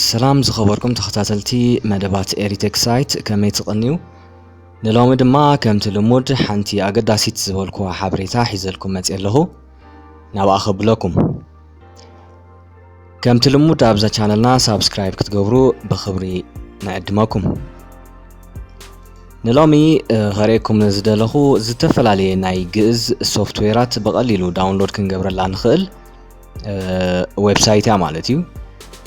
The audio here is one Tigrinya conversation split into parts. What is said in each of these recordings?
ሰላም ዝኸበርኩም ተኸታተልቲ መደባት ኤሪቴክ ሳይት፣ ከመይ ትቕንዩ? ንሎሚ ድማ ከምቲ ልሙድ ሓንቲ ኣገዳሲት ዝበልኩዋ ሓበሬታ ሒዘልኩም መፅየ ኣለኹ። ናብኣ ከብለኩም። ከምቲ ልሙድ ኣብዛ ቻነልና ሳብስክራይብ ክትገብሩ ብኽብሪ ንዕድመኩም። ንሎሚ ከርእየኩም ዝደለኹ ዝተፈላለየ ናይ ግእዝ ሶፍትዌራት ብቐሊሉ ዳውንሎድ ክንገብረላ ንኽእል ዌብሳይት እያ ማለት እዩ።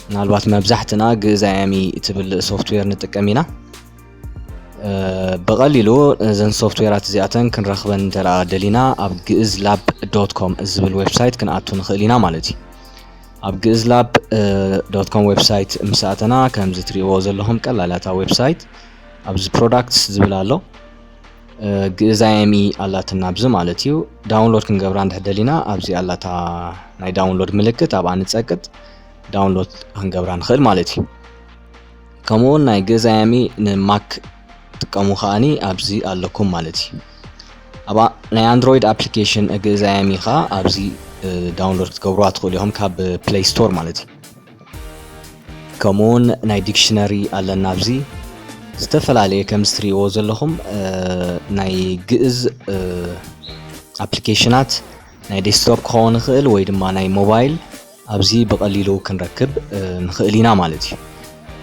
ምናልባት መብዛሕትና ግእዝ ኣያሚ ትብል ሶፍትዌር ንጥቀም ኢና። ብቐሊሉ እዘን ሶፍትዌራት እዚኣተን ክንረኽበን እንተ ደሊና ኣብ ግእዝ ላብ ዶት ኮም ዝብል ዌብሳይት ክንኣቱ ንኽእል ኢና ማለት እዩ። ኣብ ግእዝ ላብ ዶት ኮም ዌብሳይት ምስ ኣተና ከምዚ ትሪእዎ ዘለኹም ቀላላታ ዌብሳይት ኣብዚ ፕሮዳክትስ ዝብል ኣሎ። ግእዝ ኣያሚ ኣላትና ኣብዚ ማለት እዩ። ዳውንሎድ ክንገብራ እንድሕር ደሊና ኣብዚ ኣላታ ናይ ዳውንሎድ ምልክት ኣብኣ ንፀቅጥ ዳውንሎድ ክንገብራ ንኽእል ማለት እዩ። ከምኡውን ናይ ግእዝ ኣያሚ ንማክ ትጥቀሙ ከኣኒ ኣብዚ ኣለኩም ማለት እዩ። ኣብ ናይ ኣንድሮይድ ኣፕሊኬሽን ግእዝ ኣያሚ ከዓ ኣብዚ ዳውንሎድ ክትገብሩዋ ትኽእሉ ኢኹም ካብ ፕሌይ ስቶር ማለት እዩ። ከምኡውን ናይ ዲክሽነሪ ኣለና ኣብዚ ዝተፈላለየ ከም ዝትሪእዎ ዘለኹም ናይ ግእዝ ኣፕሊኬሽናት ናይ ዴስክቶፕ ክኸውን ይኽእል ወይ ድማ ናይ ሞባይል ኣብዚ ብቐሊሉ ክንረክብ ንኽእል ኢና ማለት እዩ።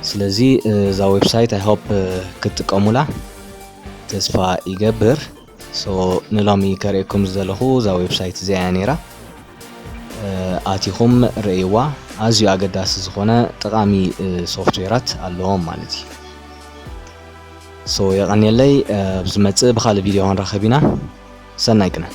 ስለዚ እዛ ዌብሳይት ኣይ ሆፕ ክትጥቀሙላ ተስፋ ይገብር። ሶ ንሎሚ ከርእየኩም ዝደለኹ እዛ ዌብሳይት እዚኣ እያ ነይራ። ኣቲኹም ርእይዋ። ኣዝዩ ኣገዳሲ ዝኾነ ጠቓሚ ሶፍትዌራት ኣለዎም ማለት እዩ። ሶ የቐንየለይ። ኣብ ዝመጽእ ብኻልእ ቪድዮ ክንራኸብ ኢና። ሰናይ ቅነ።